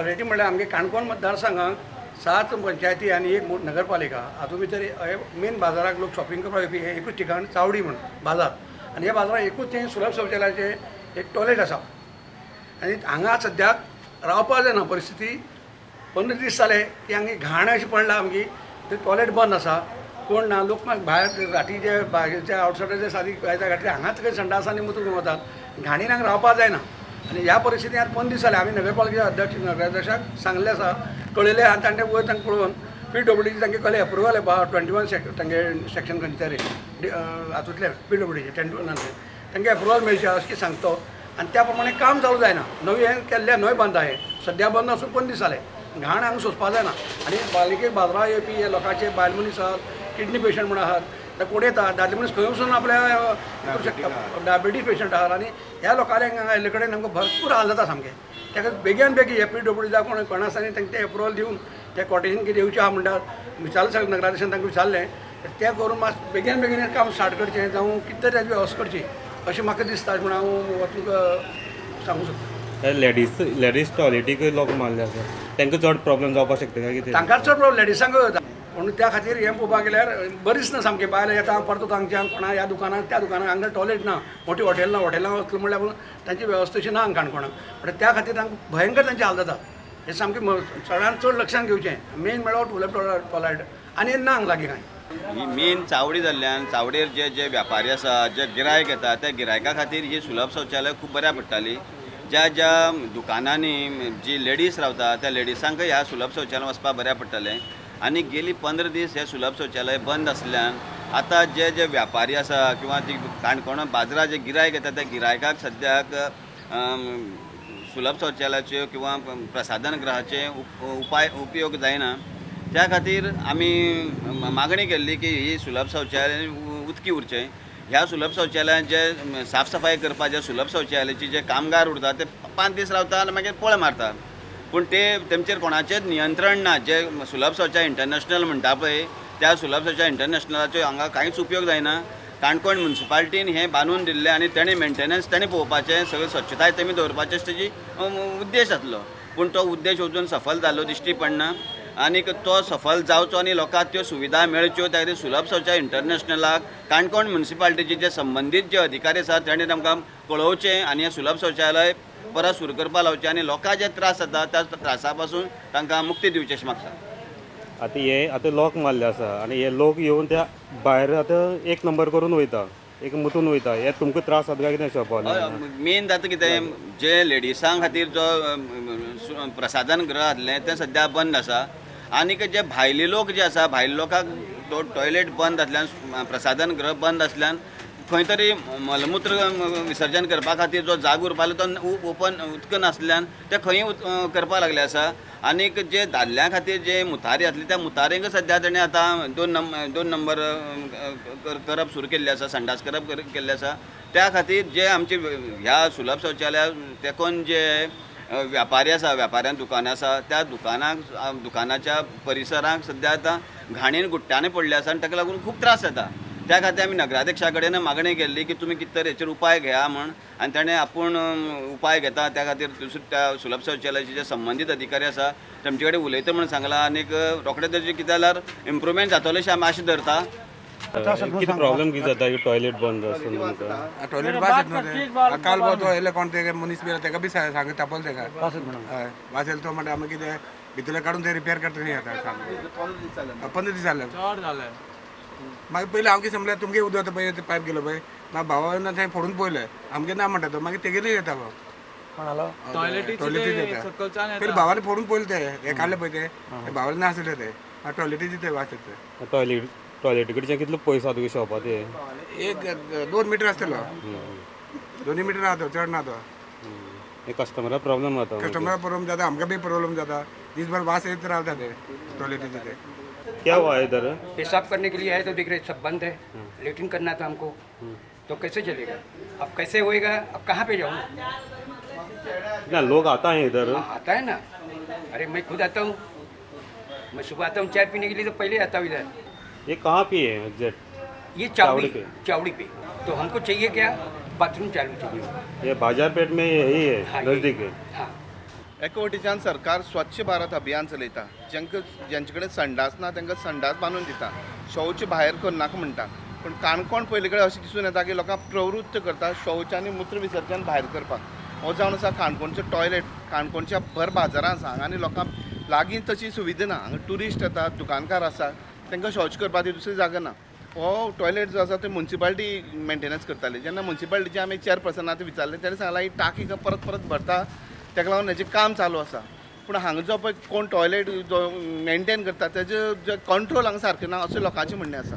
टॉयलेटी म्हणल्यार आमगे काणकोण मतदारसंघाक 7 पंचायती आनी एक नगरपालिका हातूंत भितर मेन बाजाराक लोक शॉपिंग करपाक येवपी हें एकूच ठिकाण चावडी म्हण बाजार आनी ह्या बाजाराक एकूच तें सुलभ शौचालयाचें एक टॉयलेट आसा आनी हांगा सद्याक रावपाक जायना परिस्थिती. 15 दीस जाले की हांगा घाण अशी पडला आमची, ते टॉयलेट बंद आसा, कोण ना, लोक मागीर भायर राती जे भायरचे आवटसायडर सादी येता घातले हांगाच खंय संडास आनी मुतूंक वतात, घाणीन हांगा रावपाक जायना. आनी ह्या परिस्थितीन आतां 15 दीस जाले आमी नगरपालिकेच्या अध्यक्ष नगराध्यक्षाक सांगलें आसा, कळयलें आनी तांणे वयर तांकां पळोवन पीडब्ल्यूडीची तांकां कळ्ळें एप्रुवल येवपा 21 तांगे सेक्शन खंयचे तरी हातूंतले पीडब्ल्यूडीचे 21 तांकां एप्रुवल मेळचें अशें सांगतो आनी त्या प्रमाणे काम चालू जायना. नवी हें केल्लें न्हय बंद आहे सद्या बंद आसून 15 दीस जाले, घाण हांगा सोंसपाक जायना. आनी पालिके बाजाराक येवपी हे लोकांचे बायल मनीस आहात, किडनी पेशंट म्हूण आहात, ते कोण येता दादले मनीस खंय वचून आपल्या करूं शकता, डायबिटीज पेशंट आहात आनी ह्या लोकांक हांगा आयिल्ले कडेन आमकां भरपूर हाल जाता सामकें. ताका बेगीन बेगीन हे पीडब्ल्यूडी जावं कोण कोण आसा आनी तांकां तें एप्रुवल दिवन तें कॉटेशन कितें येवचें आहा म्हणटात विचारलें, सगळें नगराध्यक्षान तांकां विचारलें, तें करून मात बेगीन बेगीन काम स्टार्ट करचें जावं कितें तरी ताजी वेवस्था करची अशें म्हाका दिसता म्हूण हांव तुमकां सांगूंक सोदतां. लेडीज टॉयलेटीक लोक मारले आसा तांकां चड प्रॉब्लम जावपाक शकता काय कितें? तांकां चड प्रॉब्लम लेडिसांक जाता, पूण त्या खातीर हें पळोवपाक गेल्यार बरीच ना सामकी बायलां येता परत हांगच्यान कोणा ह्या दुकानाक त्या दुकानाक, हांगा टॉयलेट ना, मोठी हॉटेल ना, हॉटेलां वतलो म्हणल्यार तांची वेवस्था अशी ना हांगा काणकोणाक, पण त्या खातीर तांकां भयंकर तांचे हाल जाता. हें सामकें चडान चड लक्षांत घेवचें. मेन म्हळ्यार टॉयलेट आनी ना हांगा लागीं कांय. ही मेन चावडी जाल्ल्यान चावडेर जे जे व्यापारी आसा, जे गिरायक येता त्या गिरायका खातीर ही सुलभ शौचालय खूब बऱ्या पडटाली. ज्या ज्या दुकानांनी जी लेडीज रावता त्या लेडिसांकय ह्या सुलभ शौचालय वचपाक बऱ्या पडटलें. आनी गेली 15 दीस हे सुलभ शौचालय बंद आसल्यान आतां जे जे व्यापारी आसा किंवा जी काणकोणा बाजारात जे गिरायक येता त्या गिरायकाक सद्याक सुलभ शौचालयाच्यो किंवा प्रसाधन गृहाचे उपाय उपयोग जायना. त्या खातीर आमी मागणी केल्ली की ही सुलभ शौचालय उदकी उरचें. ह्या सुलभ शौचालयांत जे साफ सफाई करपाक जे सुलभ शौचालयाचे जे कामगार उरता ते 5 दीस रावता आनी मागीर पळ मारता, पूण ते तेमचेर कोणाचेच नियंत्रण ना. जे सुलभ शौचालय इंटरनॅशनल म्हणटा पळय त्या सुलभ शौचालय इंटरनॅशनलाचो हांगा कांयच उपयोग जायना. काणकोण म्युनिसिपालिटीन हें बांदून दिल्लें आनी तेणें मेंटेनन्स तेणें पळोवपाचें, सगळें स्वच्छताय तेमी दवरपाचें तेजी उद्देश आसलो, पूण तो उद्देश अजून सफल जाल्लो दिश्टी पडना. आनीक तो सफल जावचो आनी लोकांक त्यो सुविधा मेळच्यो त्या खातीर सुलभ शौचालय इंटरनॅशनलाक काणकोण म्युनिसिपालिटीचे जे संबंदीत जे अधिकारी आसात ताणें तांकां कळोवचें आनी हें सुलभ शौचालय परत सुरू करपाक लावचें आनी लोकांक जे त्रास जाता त्या त्रासा पासून तांकां मुक्ती दिवची अशें मागता. आतां हे आतां लोक मारले आसा आनी हे लोक येवन त्या भायर आतां एक नंबर करून वयता, एक मुतून वयता, हे तुमकां त्रास जाता काय कितें शॉपार? मेन जाता कितें, जे लेडिसां खातीर जो प्रसाधन गृह आसलें तें सद्या बंद आसा आनीक जे भायले लोक जे आसा भायले लोकांक तो टॉयलेट बंद आसल्यान प्रसाधन गृह बंद आसल्यान खंय तरी मलमूत्र विसर्जन करपा खातीर जो जागो उरपालो तो ओपन उदक नासल्यान ते खंय करपाक लागले आसा. आनीक जे दादल्यां खातीर जे मुतारी आसली त्या मुतारेंक सद्या तेणें आतां दोन नंबर करप सुरू केल्लें आसा, संडास करप केल्लें आसा. त्या खातीर जे आमचे ह्या सुलभ शौचालया तेकून जे व्यापारी आसा, व्यापाऱ्यां दुकानां आसा त्या दुकानाक दुकानाच्या परिसराक सद्या आतां घाणीन गुट्ट्यांनी पडले आसा आनी ताका लागून खूब त्रास जाता. त्या खातीर आमी नगराध्यक्षा कडेन मागणी केल्ली की तुमी कितें तरी हेचेर उपाय घेया म्हूण आनी ताणें आपूण उपाय घेता. त्या खातीर दुसरे त्या सुलभ शौचालयाचे जे संबंदीत अधिकारी आसा तेमचे कडेन उलयता म्हूण सांगलां आनीक रोखडें तेजें कितें जाल्यार इम्प्रुवमेंट जातलें अशें आमी आशा धरता. कितें प्रॉब्लम कितें जाता? टॉयलेट बंद आसून तुमकां टॉयलेट वास येता न्हू. काल तो येयले कोण ते मनीस बी तेका बी सांग तापयलो तेका, हय वास येयलो तो म्हणटा आमी कितें भितरलें काडून ते रिपेर करता न्ही. आतां 15 दीस जाले. मागीर पयलीं हांव कितें समजलें तुमगे उदक वता पळय पायप गेलो पळय, मागीर भावा थंय फोडून पळयलें आमगे ना म्हणटा तो, मागीर तेगेले येता भाव टॉयलेटीच येता. पयलीं भावान फोडून पळयलें ते हे काडलें पळय ते भावाले नासले ते टॉयलेटीचे ते वास येता. टॉयलेट टॉयलेटी कडच्यान कितलो पयस आसा तुगे शॉपा ते? 1-2 मिटर आसतलो, 2 मिटर आहा तो, चड ना तो. कस्टमराक प्रॉब्लम जाता, कस्टमराक प्रॉब्लम जाता, आमकां बी प्रॉब्लम जाता, दिसभर वास येत रावता ते टॉयलेटीचे ते. क्या हुआ है इधर? पेशाब करने के लिए आए तो देख रहे सब बंद है, लेटरिन करना था हमको तो कैसे चलेगा अब, कैसे होएगा अब, कहाँ पे जाऊँ? ना लोग आता है इधर? आता है ना, अरे मैं खुद आता हूँ, मैं सुबह आता हूँ चाय पीने के लिए तो पहले आता हूँ इधर। ये कहाँ पे है एग्जैक्ट? ये चावड़ी पे, चावड़ी पे। तो हमको चाहिए क्या, बाथरूम चालू चाहिए। ये बाजार पेट में यही है? हाँ, नज़दीक है। हाँ। एका वटेच्यान सरकार स्वच्छ भारत अभियान चलयता, जांकां जेंचे कडेन संडास ना तांकां संडास बांदून दिता, शौच भायर करनाका म्हणटा. पूण काणकोण पयले कडेन अशें दिसून येता की लोकांक प्रवृत्त करता शौच आनी मूत्र विसर्जन भायर करपाक. हो जावन आसा काणकोणचो टॉयलेट. काणकोणच्या भर बाजारां आसा हांगा आनी लोकांक लागीं तशी सुविधा ना. हांगा ट्युरिस्ट येतात, दुकानकार आसा, तांकां शौच करपाक दुसरी जागा ना. हो टॉयलेट जो आसा ते मुन्सिपालिटी मेंटेनन्स करताली. जेन्ना मुन्सिपालिटीचे आमी चेअरपर्सनाक विचारलें तेणें सांगलां ही टाकी परत परत भरता, ताका लागून हेजें काम चालू आसा. पूण हांगा जो पळय कोण टॉयलेट जो मेंटेन करता तेजे जे कंट्रोल हांगा सारकें ना अशें लोकांचें म्हणणें आसा.